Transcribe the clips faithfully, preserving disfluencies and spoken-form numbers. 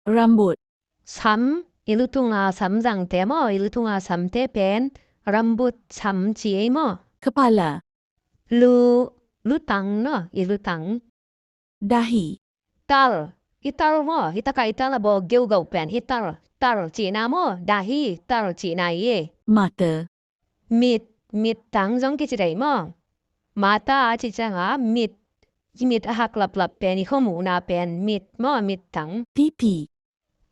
Rambut. Sam, i lutunga sam zangte maw, i lutunga samte pen rambut, sam ci ei maw. Kepala. Lu, lutang no, i lutang. Dahi. Tal, i tal maw, hi taka i tal a bawl geugau pen hi tal, tal cihna maw, dahi, tal cihna hi ei. Mata. Mit, mittang zong kici thei maw. Mata a cih cianga mit, i mit a hak laplap pen, i khuamuhna pen mit maw, mittang. Pipi.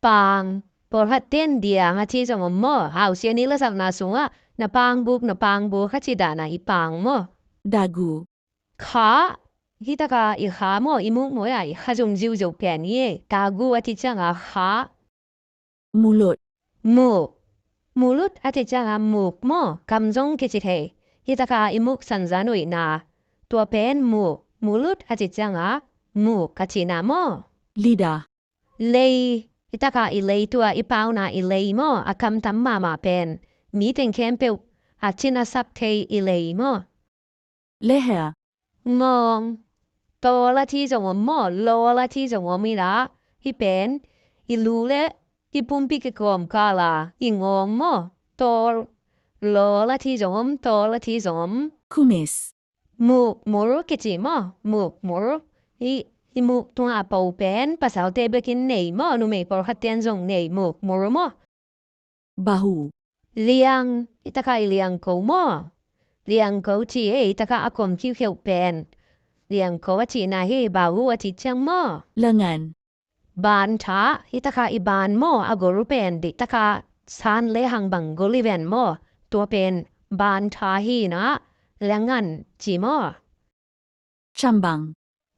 Pang, pawlkhat ten diang a ci zong om maw. Hausia ni lasakna sungah na pangbuk, na pangbuk a ci dana i pang maw. Dagu. Kha, hi taka i kha maw, i muk maw, a i kha zum ziuziu pen hi ei. Dagu a cih cianga kha. Mulut. Muk. Mulut a cih cianga muk maw, kam zong kici thei. Hi taka i muk sanzan uihna, tua pen muk. Mulut a cih cianga muk a cihna maw. Lidah. Lei, hi taka i lei, tua i pauna i lei maw, a kam tam mahmah pen, mi teng khempeuh a cin a sak thei i lei maw. Leher. Ngawng. Tawl a ci zong om maw, lawl a ci zong om inah, hi pen i lu le i pumpi kikawm kala i ngawng maw. Tawl, lawl a ci zong om, tawl a ci zong om. Kumis. Mukmur kici maw, mukmur. Hi, hi muk tunga po pen pasalte bekin nei maw, numei pawlkhat ten zong nei, mukmur maw. Bahu. Liang, hi taka i liangko maw. Liangko ci ei, hi taka a kom khiukheuh pen. Liangko a cihna hi, bahu a cih ciang maw. Lengan. Bantha, hi taka i ban maw, a gol pen, dih taka san lehang bang gol i ven maw. Tua pen bantha hi inah, lengan ci maw. Cambang.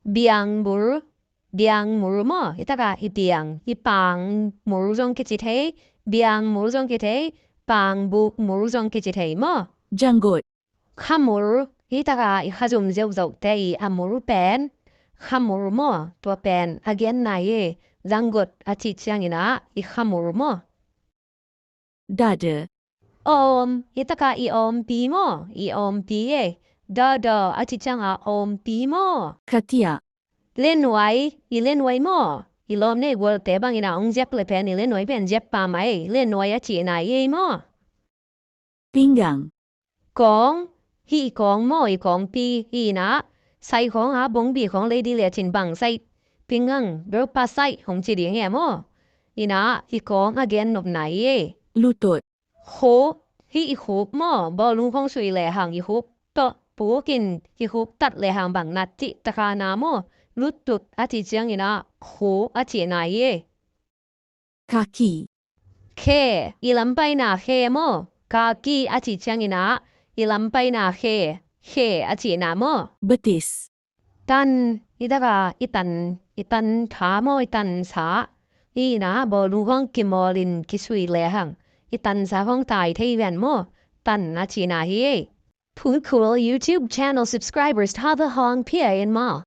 Biangmur, biangmur maw, hi taka i biang, i pangmur zong kici thei, biangmur zong kici thei, pangbukmur zong kici thei maw. Janggut. Khamur, hi taka i kha zum ziauziaute i a mur pen khamur maw, tua pen a genna hi. Janggut a cih ciang inah i khamur maw. Dada. Awm, hi taka i awmpi maw, i awmpi ei. Dada a cih cianga awmpi maw. Katiah. Lenuai, i lenuai maw. I lawm nei gualte bang inah hong ziap le pen, i lenuai pen ziap pah mah ei. Lenuai a cihna hi ei maw. Pinggang. Kawng, hi i kawng maw, i kawngpi hi inah, sai khawng a, bongbi khawng lei dih lecin bang sai, pinggang, beupa sai hong ci ding hi a maw. Inah i kawng a gennopna hi ei. Lutut. Khup, hi i khup maw, bawlung khawng sui lehang i khup tawh pukin i khup tat lehang bang nat cih taka na maw. Lutut a cih ciang inah khup a cihna hi ei. Kaki. Khe, i lampaina khe maw. Kaki a cih ciang inah i lampaina khe, khe a cihna maw. Betis. Tan, hi taka i tan, i tan tha maw, i tan sa. Hi inah bawlung khawng kimawlin kisui lehang i tan sa khawng tai thei ven maw. Tan a cihna hi ei. Phu Cool YouTube channel subscribers ta the hong pia in ma.